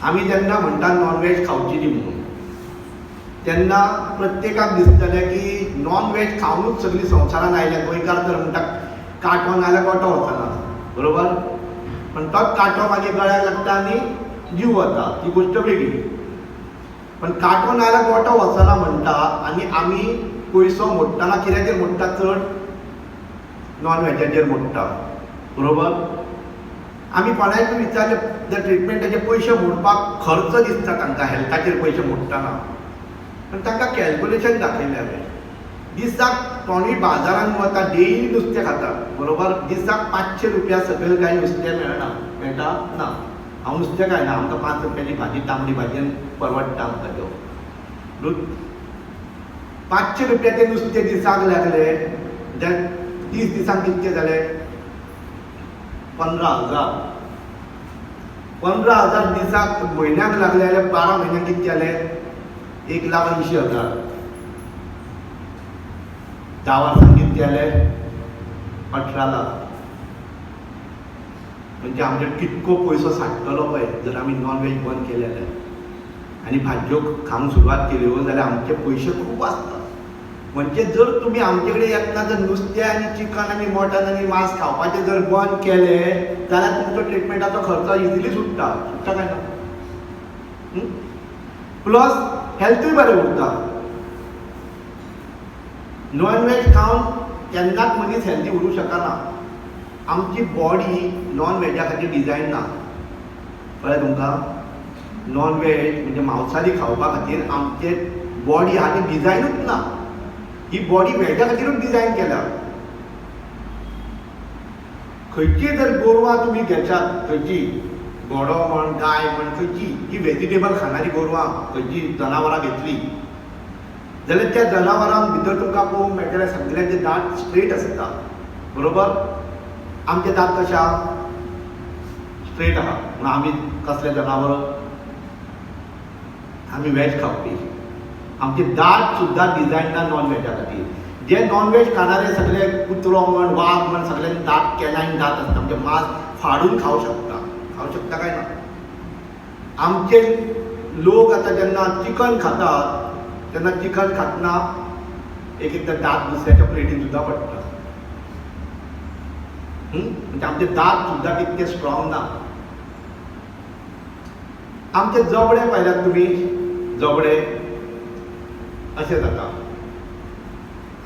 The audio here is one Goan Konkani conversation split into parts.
आमी जेन्ना म्हणटा नॉन व्हेज खावची न्ही म्हणून, तेन्ना प्रत्येकाक दिसतलें की नॉन व्हेज खावनूच सगळीं संवसारान आयल्या. गोंयकार तर म्हणटा, कांटो नाजाल्यार गोटो वचना, बरोबर? पण तोच कांटो मागीर गळ्याक लागता आनी जीव वता, ती गोश्ट वेगळी. पण कांटो नाजाल्यार गोटो वचना म्हणटा आनी आमी पयसो मोडटना कित्याचेर मोडटा? चड नॉन व्हेजाचेर मोडटा, बरोबर? आमी कोणाकूय विचारले जर ट्रिटमेंटाचे पयशे मोडपाक खर्च दिसता तांकां हेल्थाचेर पयशे मोडटना. पण तांकां कॅल्कुलेशन दाखयलें हांवें. दिसाक कोणूय बाजारांत वता, डेली नुस्तें खाता, बरोबर? दिसाक 500 रुपया सकयल कांय नुस्तें मेळना. मेळटा? ना. हांव नुस्तें खायना. आमकां 5 रुपयांची भाजी, तांबडी भाजयेन परवडटा आमकां त्यो. 500 रुपयाचें नुस्तें दिसाक लागले जाल्यार 30 दिसांक कितके जाले? 15,000. 15,000 दिसाक, म्हयन्याक लागले जाल्यार 12 म्हयन्याक कितके जाले? 1,80,000. 10 वर्सांक कितके जाले? 18 लाख. म्हणजे आमचे कितको पयसो साठतलो पळय, जर आमी नॉन व्हेज बंद केलें जाल्यार आनी भाजयो खावंक सुरवात केल्यो जाल्यार आमचे पयशे खूब आसतात. म्हणजे जर तुमी आमचे कडेन येतना जर नुस्तें आनी चिकन आनी मटन आनी मांस खावपाचें जर बंद केलें जाल्यार तुमचो ट्रिटमेंटाचो खर्च इजिली सुट्टा. सुट्टा काय ना? प्लस हेल्थूय बरें उरता. नॉन व्हेज खावन केन्नाच मनीस हेल्दी उरूंक शकना. आमची बॉडी नॉन व्हेजा खातीर डिजायन ना, कळ्ळें तुमकां? नॉन व्हेज म्हणजे मांसाहारी खावपा खातीर आमचे बॉडी आहा ती डिजायनूच ना. ही बॉडी व्हेजा खातीरूच डिजायन केल्या. खंयची जर गोरवां तुमी घेशात, खंयची घोडो म्हण, गाय म्हण, खंयची ही व्हेजिटेबल खाणारी गोरवां, खंयची जनावरां घेतली जाल्यार त्या जनावरां भितर तुमकां पळोवंक मेळटलें, सगळ्यांचे दांत स्ट्रेट आसता, बरोबर? आमचे दांत कशे आहा? स्ट्रेट आहा. पूण आमी कसले जनावर? आमी व्हेज खावपी. आमचे दांत सुद्दां डिजायन ना नॉन व्हेजा खातीर. जे नॉन व्हेज खाणारे सगळे, कुत्रो म्हण, वाग म्हण, सगळ्यांनी दांत, कॅनायन दांत आसता. म्हणजे मांस फाडून खावंक शकता. खावंक शकता काय ना? आमचे लोक आतां जेन्ना चिकन खातात तेन्ना चिकन खातना एक एकदां दांत दुसऱ्याच्या प्लेटीन सुद्दां पडटा. म्हणजे आमचे दांत सुद्दां तितके स्ट्रॉंग ना. आमचे जबडे पळयल्यात तुमी? जबडे अशें जाता.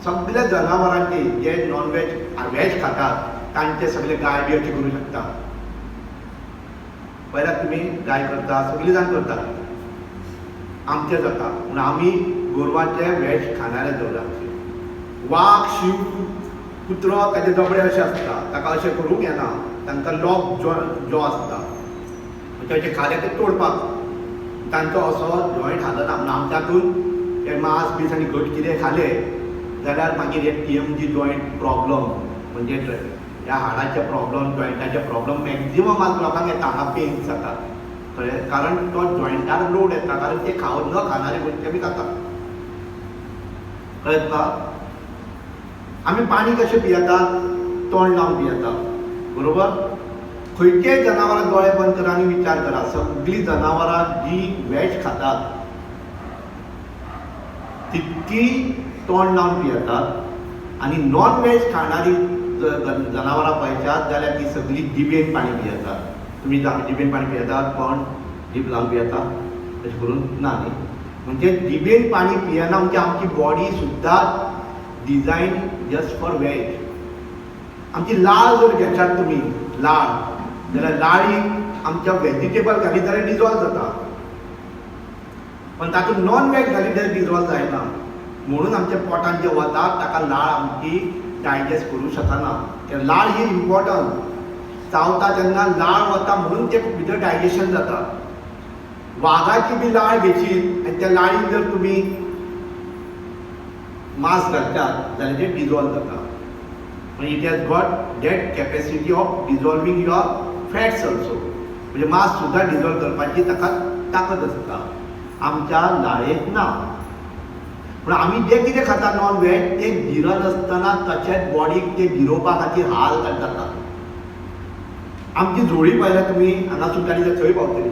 सगल्या जनावरांची, जे नॉन व्हेज, व्हेज खातात तांचे सगळे, गाय बी अशें करूं शकता. पळयल्यात तुमी? गाय करता, सगळीं जाण करतात. आमचें जाता. पूण आमी गोरवांचे व्हेज खाणारे जवळाचे. वाग, शींव, कुत्रो, ताजे जबडे अशे आसता. ताका अशें करूंक येना. तांकां लॉक जॉ आसता. म्हणजे अशें खालें ते तोडपाक तांचो असो जॉयंट हालना. म्हणून आमच्यातून हे मांस बीस आनी घट कितें खालें जाल्यार मागीर हे टीएमजी जॉयंट प्रॉब्लम, म्हणजे ह्या हाडाचे प्रॉब्लम, जॉयंटाचे प्रॉब्लम मॅक्झिमम आज लोकांक येता. हांगा पेन जातात, कळ्ळें? कारण तो जॉयंटार लोड येता, कारण ते खावन, न खाणारे गोश्टी आमी खाता. कळ्ळें तुका? आमी पाणी कशें पियेतात? तोंड लावन पियेतात, बरोबर? खंयचेय जनावरां दोळे बंद करा आनी विचार करा, सगळीं जनावरां जी व्हेज खातात तितकी तोंड लावन पियेतात आनी नॉन व्हेज खाणारी जनावरां पळयशात जाल्यार ती सगळीं जिबेन पाणी पियेतात. तुमी जिबेन पाणी पियेतात? कोण जीब लावन पियेता तशें करून? ना न्ही? म्हणजे जिबेन पाणी पियेना. म्हणजे आमची बॉडी सुद्दां डिझायन जस्ट फॉर व्हेज. आमची लाळ जर घेशात तुमी लाळ जाल्यार लाळी आमच्या व्हेजिटेबल घालीत जाल्यार डिजॉल्व जाता, पण तातूंत नॉन व्हेज घालीत जाल्यार डिजॉल्व जायना. म्हणून आमच्या पोटान जे वता ताका लाळ आमची डायजेस्ट करूं शकना. ते लाळ ही इम्पॉर्टंट. चावता तेन्ना लाळ वता, म्हणून ते भितर डायजेशन जाता. वागाची बी लाळ घेशीत आनी त्या लाळीन जर तुमी मांस घालतात जाल्यार तें डिजॉल्व जाता. म्हणजे it has got that capacity of dissolving your fats also. म्हणजे मांस सुद्दां डिजॉल्व करपाची ताका ताकद आसता, आमच्या लाळेक ना. पूण आमी जें कितें खाता नॉन व्हेज तें जिरनासतना तशेंच बॉडीक तें जिरोवपा खातीर हाल जाता. आमची झोळी पळयल्यार तुमी, हांगा सुद्दां थंय पावतली.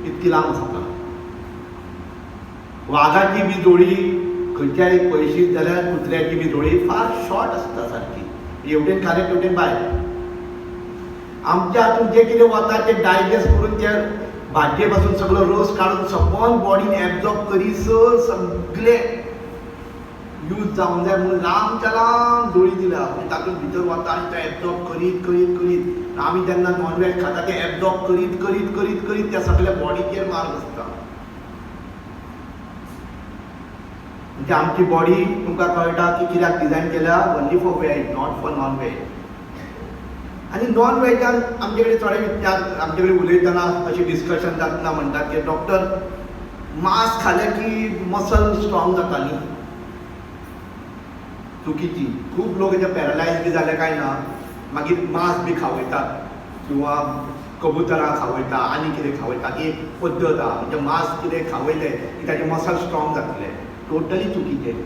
इतकी लांब आसता. वागाची बी जोडी खंयच्याय पळयशीत जाल्यार कुत्र्याची बी जोडी फार शॉर्ट आसता सारकी, हेवटेन खालें तेवटेन भायर. आमच्या हातून जें कितें वता तें डायजेस्ट करून त्या भाजये पासून सगळो रोस काडून सबंद बॉडीन एब्जॉर्ब करीसर सगळे यूज जावंक जाय म्हणून लांबच्या लांब जोडी दिल्या. म्हणजे तातूंत भितर वता आनी तो एब्जॉर्ब करीत करीत करीत आमी जेन्ना नॉन वेज खाता तें एब्जॉर्ब करीत करीत करीत करीत त्या सगळ्या बॉडीचेर मार बसता. म्हणजे आमची बॉडी तुमकां कळटा की कित्याक डिजायन केल्या, only for veg, not for non veg. आनी नॉन वेजान आमचे कडेन थोडे विचार, आमचे कडेन उलयतना अशें डिस्कशन जातना म्हणटात की डॉक्टर मांस खालें की मसल स्ट्रॉंग जाता न्ही. चुकीची. खूब लोक जे पॅरलायज बी जाले काय ना मागीर मांस बी खावयतात किंवा कबुतरां खावयता आनी कितें खावयता. ती एक पद्दत आहा, म्हणजे मांस कितें खावयलें की ताजे मसल स्ट्रॉंग जातले. टोटली चुकीचें.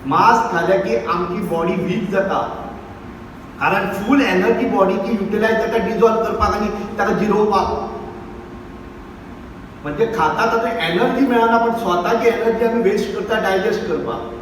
मांस खालें की आमची बॉडी वीक जाता, कारण फूल एनर्जी बॉडीची युटिलायज जाता डिजॉल्व करपाक आनी ताका जिरोवपाक. म्हणजे खाता तातूंत एनर्जी मेळना, पण स्वताची एनर्जी आमी वेस्ट करता डायजेस्ट करपाक.